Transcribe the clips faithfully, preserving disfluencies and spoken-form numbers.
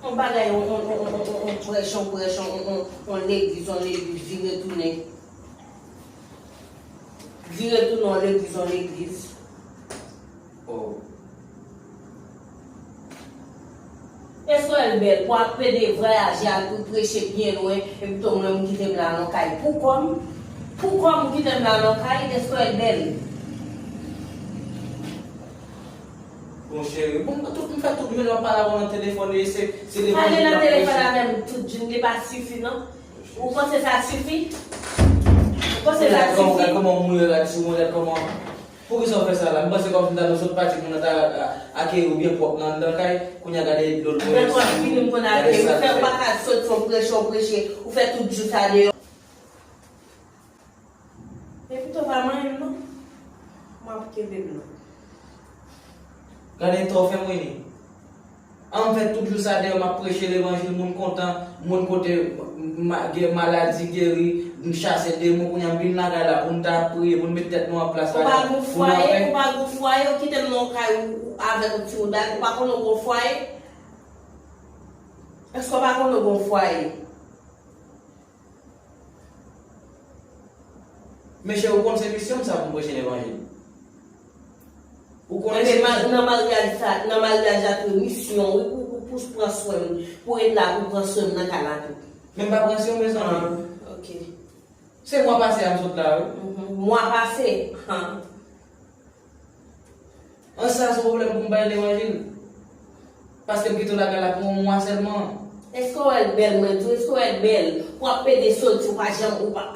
Yon bagay, yon, yon, yon, yon, yon, yon prèch, yon prèch, yon, yon, yon, yon legliz, yon legliz, vire tounen. Vire tounen, yon legliz, yon legliz. Oh. Èske w wè l bèl pou ap pede vwayaje al pou preche byen lwen, epi tou mwen m kite m la nan kay? Pou kò m? Pou kò m kite m la nan kay? Èske w wè l bèl? Bon, cheri, bon, tout, m fè tout jounen w ap pale avè w nan telefòn, e se, se levanjil w ap preche. Pale nan telefòn avè m tout jounen, li pa sifi, non? Ou panse sa sifi? Ou panse sa sifi? Gad kòman, gad kòman w mouye rad sou mwen, gad kòman. Poukisa w fè sa la? M panse kòmsi m ta dwe sot pati pou mwen ta a-, akeyè w byen pwòp nan anndan kay. Kounye a gade dlo l voye sou ou. Gade sa l fè. Ou fè, ou pa ka sot fè w preche, w preche, ou fè tout jou sa deyò. Epi tou pa manyen m non. M ap kenbe m non. Gade tò w fè m, Winnie. An m fè tout jou sa deyò, m ap preche levanjil, moun kontan, moun kote ma-, gen maladi geri, m chase demon, kounye a m vin lakay la pou n ta priye, pou n met tèt nou an plas lakay, pou n anpè. Ou pa gon fwaye, ou pa gon fwaye, ou kite m nan yon kay ou, ou avèk yon ti woudal, ou pa konnen w gon fwaye? Èske w pa konnen w gon fwaye? Men cheri, ou konn se misyon m sa pou m preche levanjil. Ou konnen se misyon. Nan maryaj sa, nan maryaj la tou, misyon, wi, pou, pou, pou pran swen m, pou ret la, pou pran swen m nan kay la tou. Men m pa pran swen w, mezanmi. Ah, ok. Se mwa pase a m sot la, wi. Mhm. Mwa pase? Han. An sa se yon pwoblèm pou m bay levanjil? Paske m kite w lakay la pou yon mwa sèlman. Èske w wè l bèl, mwen di w, èske w wè l bèl? W ap pede soti, w pa janm, ou pa.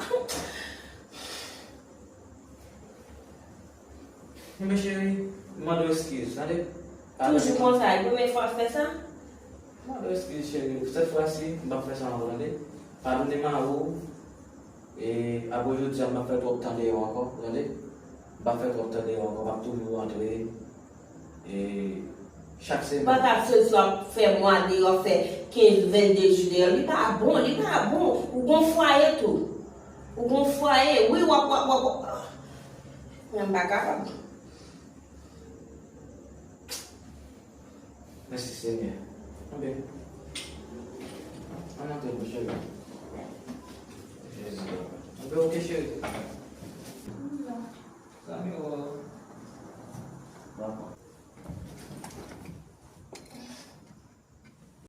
Enben cheri, m mande w eskiz, tande? Toujou konsa, e premye fwa w fè sa? M mande w eskiz, cheri. Sèt fwa si, m p ap fè sa ankò, tande? Padone m avè w. E apre jodi a, m p ap fè twòp tan deyò ankò, tande? M p ap fè twòp tan deyò ankò, m ap toujou rantre. E chak semèn. Pa t ap soti w ap fè mwa deyò, fè kenz, vennde jou deyò. Li pa bon, li pa bon. Ou gon fwaye tou. Ou gon fwaye. Wi, w ap, w ap, w ap, w ap. Mwen m pa kapab. Mèsi Senyè. Anben,